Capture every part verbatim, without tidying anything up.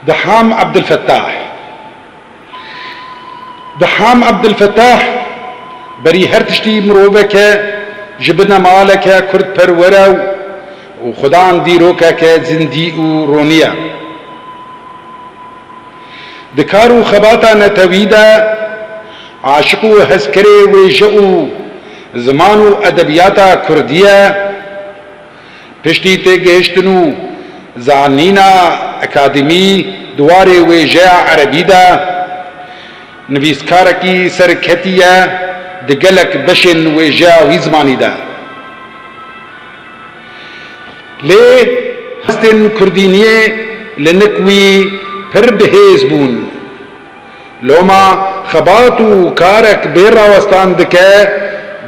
Deham Ebdulfetah. Deham Ebdulfetah berî her tiştî miroveke ji binemaleke kurdperwere û xudan dîrokeke zindî û ronî ye. Di kar û xebata netewî de aşiq û hezkirê wêje û ziman û edebiyata kurdî ye. Piştî têgihiştin û zanîna akademî di warê wêjeya erebî de, nivîskarekî serketî ye di gelek beşên wêjeya wî zimanî de. Lê hestên kurdîniyê li nik wî pir bihêz bûn. Loma xebat û karek bê rawestan dike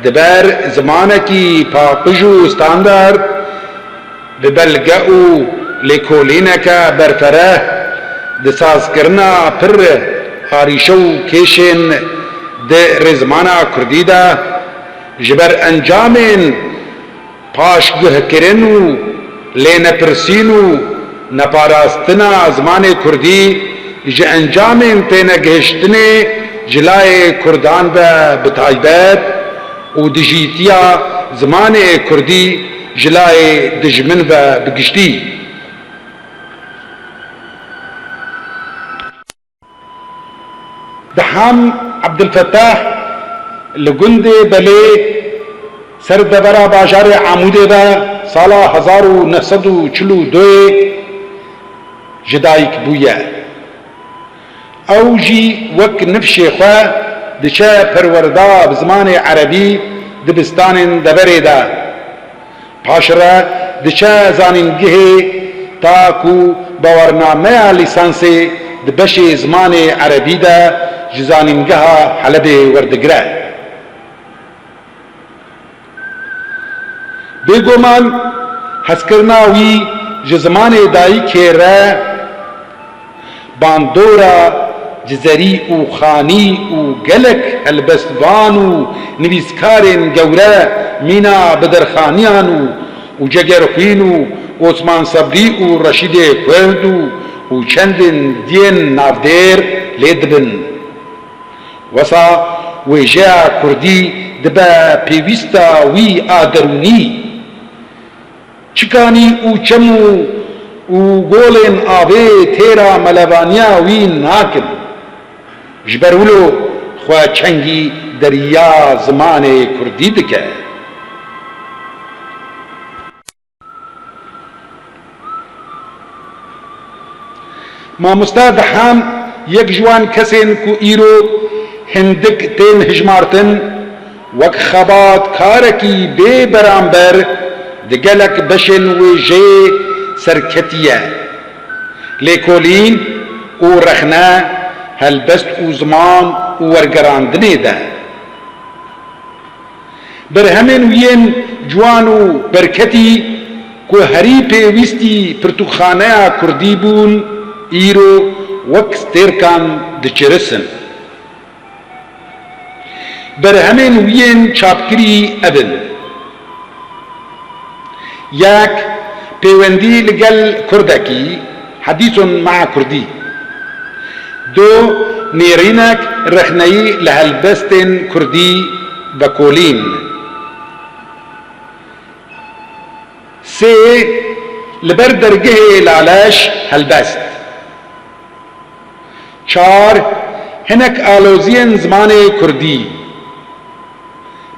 di ber zimanekî paqij û standard, bi belge û lêkolîneke berfereh, di sazkirina pir arîşe û kêşên di rêzimana kurdî de ji ber encamên paşguhkirin û lênepirsîn û neparastina zimanê kurdî ji encamên tênegihiştinê ji layê kurdan ve bi taybet û dijîtiya zimanê kurdî ji layê dijmin ve bi giştî. Deham Ebdulfetah li gundê Belê ser devera bajarê Amûdê de sala hezar û neh sed û çil û duyê ji dayik bûye. Ew jî wek nifşê xwe diçe perwerda bi zimanê erebî dibistanên deverê de. Paşre diçe zanîngehê ta ku bawernameya lîsansê di beşê zimanê erebî de ji Zanîngeha Helebê werdigire. Bêguman hezkirina wî ji zimanê dayikê re bandora Cizerî û Xanî û gelek helbestvan û nivîskarên gewre mîna Bedirxaniyan û, û Cegerxwîn û Osman Sebrî û Reşîdê Kurd û, û çendên diyên navdêr lê dibin. Wesa wêjeya kurdî dibe pêwîsta wî a derûnî. Çikanî û çem û, û golên avê têra melevaniya wî nakin. Ji ber wilo xwe çengî deriya zimanê kurdî dike. Mamoste Deham yek ji wan kesên ku îro hindik tên hijmartin, wek xebatkarekî bê beramber di gelek beşên wêjeyê serketiye, lêkolîn û rexne, helbest û ziman û wergerandinê de. Berhemên wî yên ciwan û berketî ku herî pêwîstî pirtûkxaneya kurdî bûn, îro wek stêrkan diçirisin. Berhemên wî yên çapkirî ev in: Yek, pêwendî li gel kurdekî, hedîsun maa kurdî. Du, nêrînek rexneyî li helbestên kurdî vekolîn. Sê, li ber dergehê Laleş helbest. Çar, hinek aloziyên zimanê kurdî.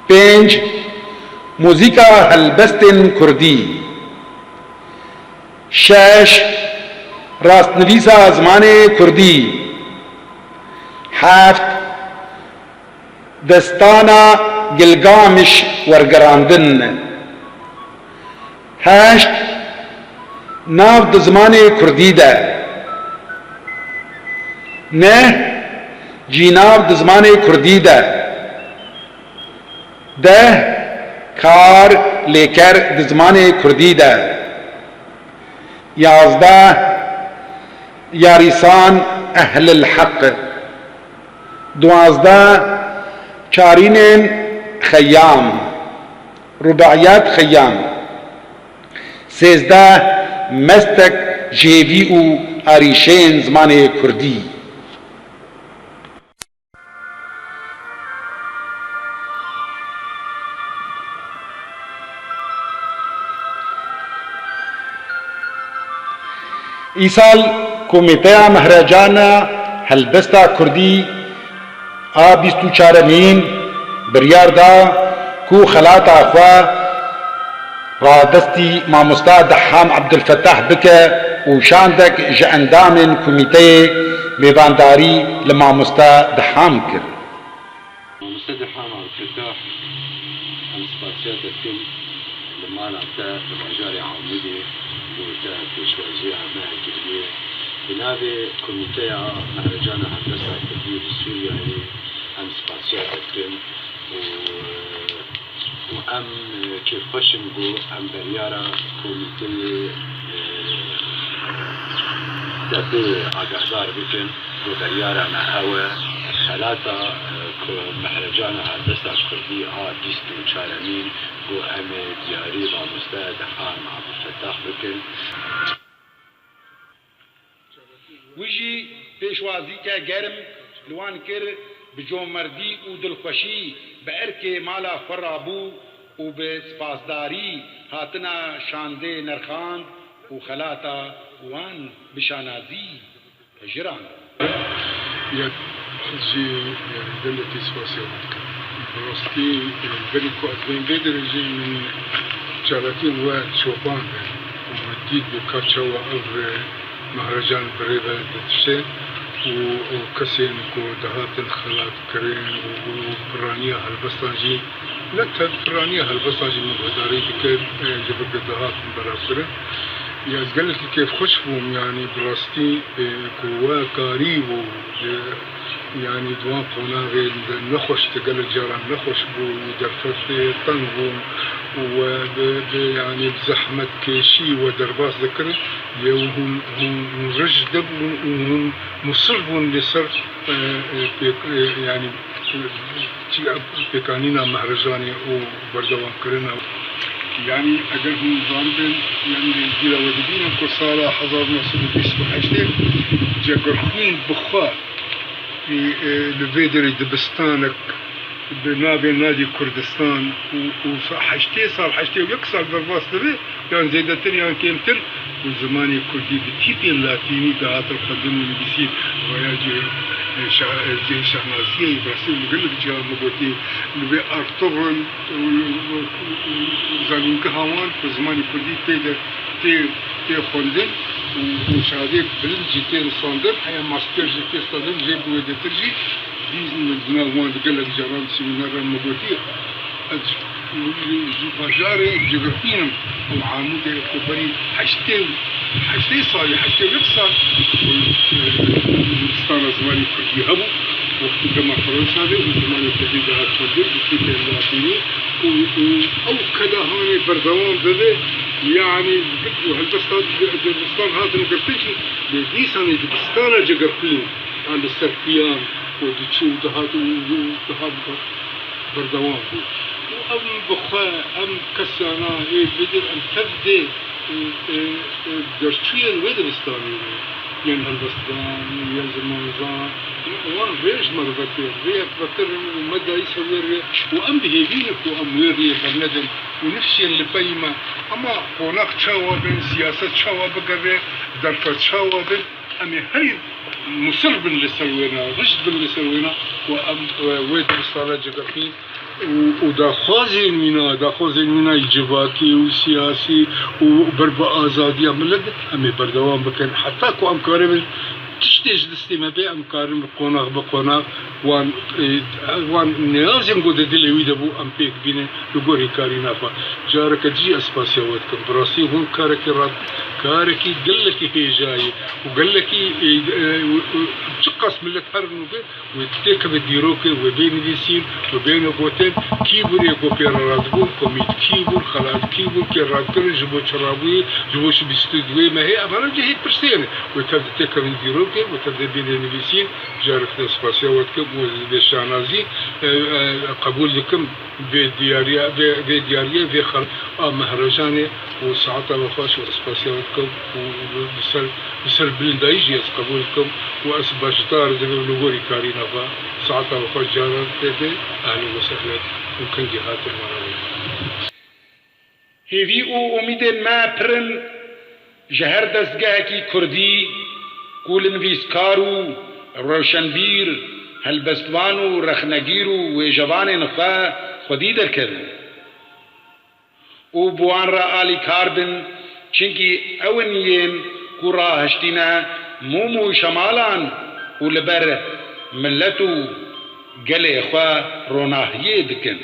Pênc, muzîka helbestên kurdî. Şeş, rastnivîsa zimanê kurdî. Heft, destana Gilgamiş wergerandin. Heşt, nav di zimanê kurdî de. Neh, cînav di zimanê kurdî de. Deh, kar, lêker di zimanê kurdî de. Yazdeh, yarîsan ehlil heq. Duwazdeh, çarînên xeyam, rubaiyat xeyam. Sêzdeh, mestek jêvî û Arîşên zimanê kurdî. Îsal Komîteya Mehrecana Helbesta Kurdî a bîst û çaremîn biryar da ku xelata xwe radestî mamosta Deham Ebdulfetah bike û şandek ji endamên komîteyê mêvandarî li mamosta Deham kir. Mamoste Deham Abdulfetah, em spasiya te dikin. Li mala te li bajarê Amûdê ku te pêşwaziya me kiriye, bi navê Komîteya Mehrecana Helbesta Kurdî li Sûriyeyê em spasiya te dikin û, û em, e, kêfxweş in ku em beryara komîteyê, e, te pê agahdar bikin ku beryara me ew e, xelata, e, ku Mehrecana Helbesta Kurdî a bîst û çaremîn ku em ê diyarî mamoste Deham Abdulfetah bikin. Wî jî pêşwazîke germ li wan kir, bi comerdî û dilxweşî bi erkê mala xwe rabû û bi spasdarî hatina şandê nirxand û xelata wan bi şanazî pejirand. Ya jî, yanî gelekî spasiya we dikim. Bi rastî, e, berî ku ez bên vê derê jî min çalakî we çopan be û min dît bi ka çawa ev, e, Mehrecan bi rê ve ditişte û, û kesên ku dihatin xelatkirin û, û piraniya helbestan jî, ne tev piraniya helbestan jî min guhdarî dikir, e, ji vir ku dihatin belavkirin. Ya ez gelekî kêfxweş bûm, yanî bi rastî, e, ku we karî bû, e, yanî di wan qonaxê de nexweş, di gelek caran nexweş bû û derfet, e, teng bûn û we bi, bi, yanî bi zehmetkêşî we derbas dikirin. Lê hûn, hûn, hûn rij dibûn û hûn musir bûn li ser, e, e, pêk, e, yanî, e, çi, pêkanîna Mehrejanê û berdewamkirina. Yanî eger hûn zanibin, yanî bîra we dibînin ku sala hezar neh sed û bîst û heştê Cegirxwîn bi xwe, e, e, li vê derê dibistanek bi navê Nadî Kurdistan û, û heştê sal, heştê û yek sal derbas dibe, yan zêdetir yan kêmtir, û zimanê kurdî bi tîpên latînî dihatin xwendin û nivîsîn. Vaya cihê, e, şa-, e, cihê şahnaziyê ye, bi rastî min gelek caran min gotî, li vê artixin û, û, û, û zanîngeha wan ku zimanê kurdî tê de, tê, tê xwendin û, û şahadê bilind jî tê standin, heya master jî tê standin, jê bi wêdetir jî dîs min di nav wan de gelek caran semîneran min gotiye. Ez ji, ji bajarê Cigirxwîn im û Amûdê ku berî heştê, heştê salî, heştê û yek sal, e, dibistana zimanê kurdî hebû. Wextî dema Fransa de û zimanê kurdî dihat xwendin, bi tîpên latînî û, û ew keda hanê berdewam dibe, yanî û helbestan, dibistan hatin girtin jî, lê dîsanê dibistana Cigirxwîn a li ser piyan û diçû dihat û, û dihat berdewam bû. Û em bi xwe, em kesana ê bidir, em tev dê, e, e, e, derçûyên wê dibistanê ne. Yên helbestvan, yên zimanzan, wan rê ji me re vekir, rêyek vekirin û me dayî ser wê rê û em bi hêvî ne ku em wê rêyê bernedin û nifşên li pey me. Ema qonax çawa bin, siyaset çawa bigere, derfet çawa bin, em ê herî musir bin li ser wêna, rişt bin li ser wêna ku em, e, wê dibistana Cigirxwîn û, û daxwazên wîna, daxwazên wîna yî civakî û siyasî û ber bi azadiya milet, em ê berdewam bikin. Heta ku em karibin tiştê ji destê me bê, em karin bi qonax bi qonax wan, e, wan niyazên ku di dilê wî de bû, em pêk bînin li gor hêkarîna xwe. Careke dî jî ez spasiya we dikim. Bi rastî hûn karekî rat, karekî gelekî hêja ye û gelekî, e, e, û, û çiqas milet herin û bin, wê têkeve dîrokê, wê bê nivîsîn, wê bêne gotin, kî bû rê ku pê re radibûn, komît kî bûn, xelat kî bûn, kê radikirin, ji bo çi rabûyê, ji bo çi bîst û duê mehê, ev hemû cihê pirsê ne. Wê tev de têkevin dîrok, Kir û te dê bînê nivîsîn, carek din spasiya we dikim û ez vê şanazî, e, e, qebûl dikim vê diyariya, vê, vê diyariye, vê xel a Mehrecanê û saeta we xweş û spasiya we dikim û bi ser, bi ser bilindayî jî ez qebûl dikim û ez beşdar dibim li gorî karîna xwe. Saeta we xweş caran tê de ehlen we sehlen û kengî hatê me re. Hêvî û umîdên me pir in ji her destgehekî kurdî ku li nivîskar û rewşenbîr, helbestvan û rexnegîr û wêjevanên xwe xwedî derkevin û bi wan re alîkar bin, çimkî ew in yên ku rahiştîne mûm û şemalan û li ber milet û gelê xwe ronahiyê dikin.